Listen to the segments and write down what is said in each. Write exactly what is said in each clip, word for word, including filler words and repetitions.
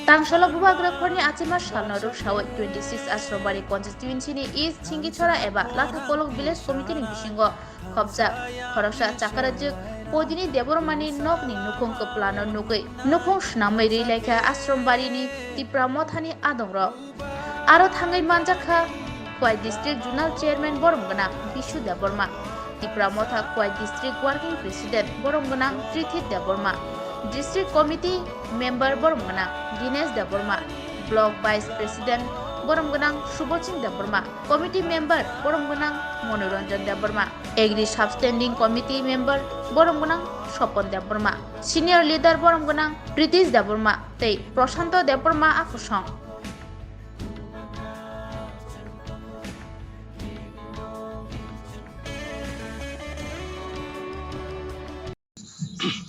Tangsalo bubagra khorni achima salno rwksawi twenty six Ashrombari constituency ni East Singichora eba Lathakolok village committee ni bisingo khopjak khoroksa chakarajwk Podini Debbarmani nokni nukhung kwplano nugwi nukhung swnamwi rwi laikha Ashrombari ni Tipra Mothani adongrok. Aro thangwi manjakha Khwai District Zonal Chairman borom gwnang Bishu Debbarma, Tipra Motha Khwai District Working President borom gwnang Trithit Debbarma, District Committee Member borom gwnang Dinesh Debbarma, Block Vice President borom gwnang Subhaching Debbarma, Committee Member borom gwnang Manoranjan Debbarma, Agri Substanding Committee Member borom gwnang Sopon Debbarma, Senior Leader borom gwnang Pritish Debbarma tei Prashanto Debbarma a kosong.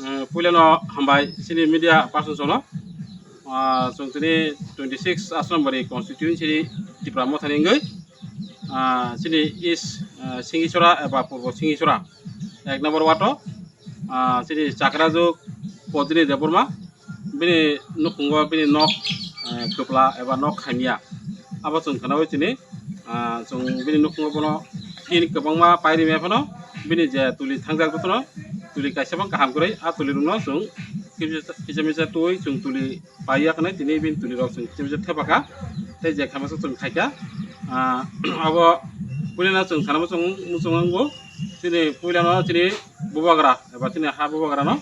Eh, puilano hambai chini media person sono. Ah, chwng tini twenty six Ashrombari constituency ni Tipra Mothani wngwi, ah, chini East, ah, Singichora eba Purbo Singichora ek number wato, ah, chini chakrajuk Podini Debbarma, bini nukhungo bini nok, eh, kwpla eba nok hamya. Abo chwng khwnawi tini, ah, chwng bini nukhungo bono tin kwbangma pairi maya phano bini je tuli thangjak jotono tuli kaisa bang kaham kwrwi a tuli rokno chwng kisa misa twi chwng tuli paiya khwnai tini bini tuli rok chwng kisa misa thepakha tei je khamasa chwng khaikha. Ah, abo puilano chwng sana muchung muchung wngbo chini puilano chini bubagra eba chini ha bubagrano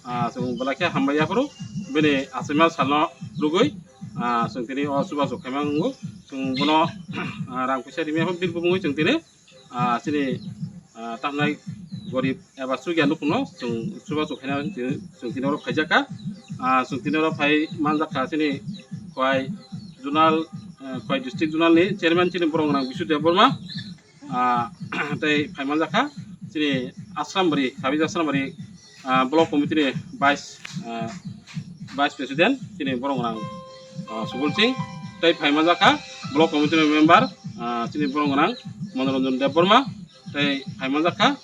ah, chwng belai khe hambai yaphuru bini achaimal salno rwgwi, ah, chwng tini o chubachu khaima wngo. Chwng bono, ah, rang puisa rimya phano bini bumungwi chwng tini, ah, chini, ah, tamnai gorib eba chukya nukhungno chwng chubachu khaina chwng tini oro phaijakha. Ah, chwng tini oro phai manjakha chini Khwai Zonal, ah, Khwai District Zonal ni Chairman chini borok gwnang Bishu Debbarma. Ah, tei phaimanjakha chini Ashrombari, Sabij Ashrombari, ah, Block Committee ni Vice, ah, Vice President chini borok gwnang, ah, Subul Singh, tei phaimanjakha Block Committee ni Member, ah, chini borok gwnang Manoranjan Debbarma, tei phaimanjakha,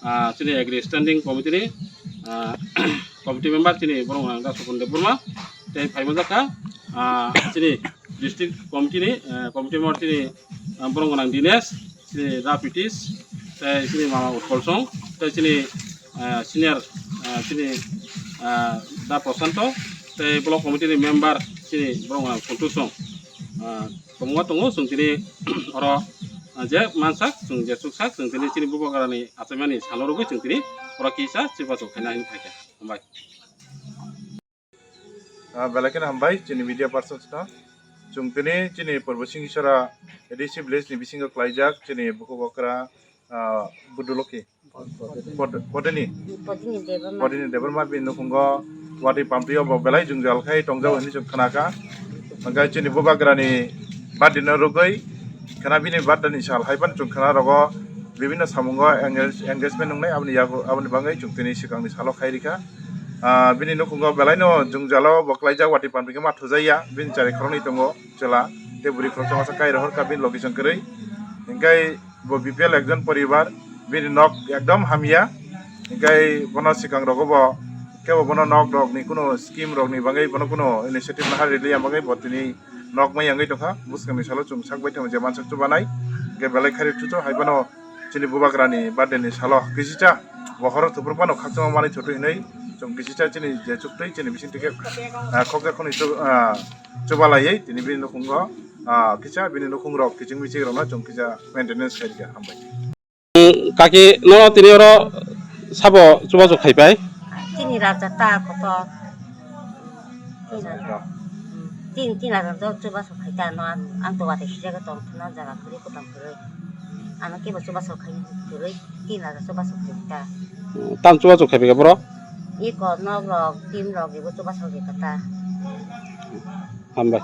ah, chini Agri Standing Committee ni, ah, Committee Member chini borok gwnang Dasopon Debbarma, tei phaimanjakha, ah, chini District Committee ni, eh, Committee Member chini, ah, borok gwnang Dinesh, chini Da Pritish, tei chini mama Utpal Song, tei chini, ah, senior, ah, chini, ah, Da Prashanto, tei Block Committee ni member chini borok gwnang Kuntu Song. Ah, kwbangma tongo chwng tini oro, ah, je mansak, chwng je chuksak, chwng tini chini bubagrani achaimani salo rwgwi chwng tini oro kisa chubachu khaina hinwi phaikha. Hambai. Ah, belai kheno hambai chini media persons no. Chwng tini chini Purbo Singisora A D C village ni bisingo klaijak chini bukhuk okra, ah, Buduloki. Pod-, Podini. Podini Debbarma. Podini Debbarma bini nukhungo watwi pamprio bo belai jwngjal khai tongjao hinwi chwng khnakha. Hwnkhe chini bubagrani birthday no rwgwi khna bini birthday ni sal hai phano chwng khna rogo bibinno samungo engage-, engagement wngnai aboni yago, aboni bagwi chwng tini swkangni salo khai rikha. Ah, bini nukhungo belaino jwngjalo bo klaijak watwi pampikhe ma thujaiya, bini chari khoroknwi tongo chwla tei bwrwi khoroksa masa kai rohorkha bini location kwrwi. Hinkhe bo B P L ekjon poribar, bini nok ekdom hamya. Hinkhe bono swkang rogo bo kebo bono nok rokni kuno scheme rokni bagwi bono kuno initiative naha rwliya bagwi bo tini nok mai yangwi tongkha. Bwskangni salo chwng sak bai tongo je mansak chubanai. Hinkhe belai khairok chuchu hai bono chini bubagrani birthday ni salo kisicha bo horo thupur phano khakchangma manwi thotwi hinwi chwng kisicha chini je chuktwi chini bising tike, ah, khokja khoni chu, ah, chubalaiwi tini bini nukhungo, ah, kisa bini nukhung rok kiching miching rokno chwng kisa maintenance khairikha. Hambai. Kaki no tini oro sabo chubachu khaipai? Tini raja ta kotor. Tin, tin hajar do chubachu khai ta no ang, ang to wate sijak tong no jaga kwrwi kutam kwrwi. Ano kebo chubachu khai kwrwi tin hajar chubachu khai ta. Tam chubachu khaipai borok? Iko nok rok, tin rok ebo chubachu khai ta. Hambai.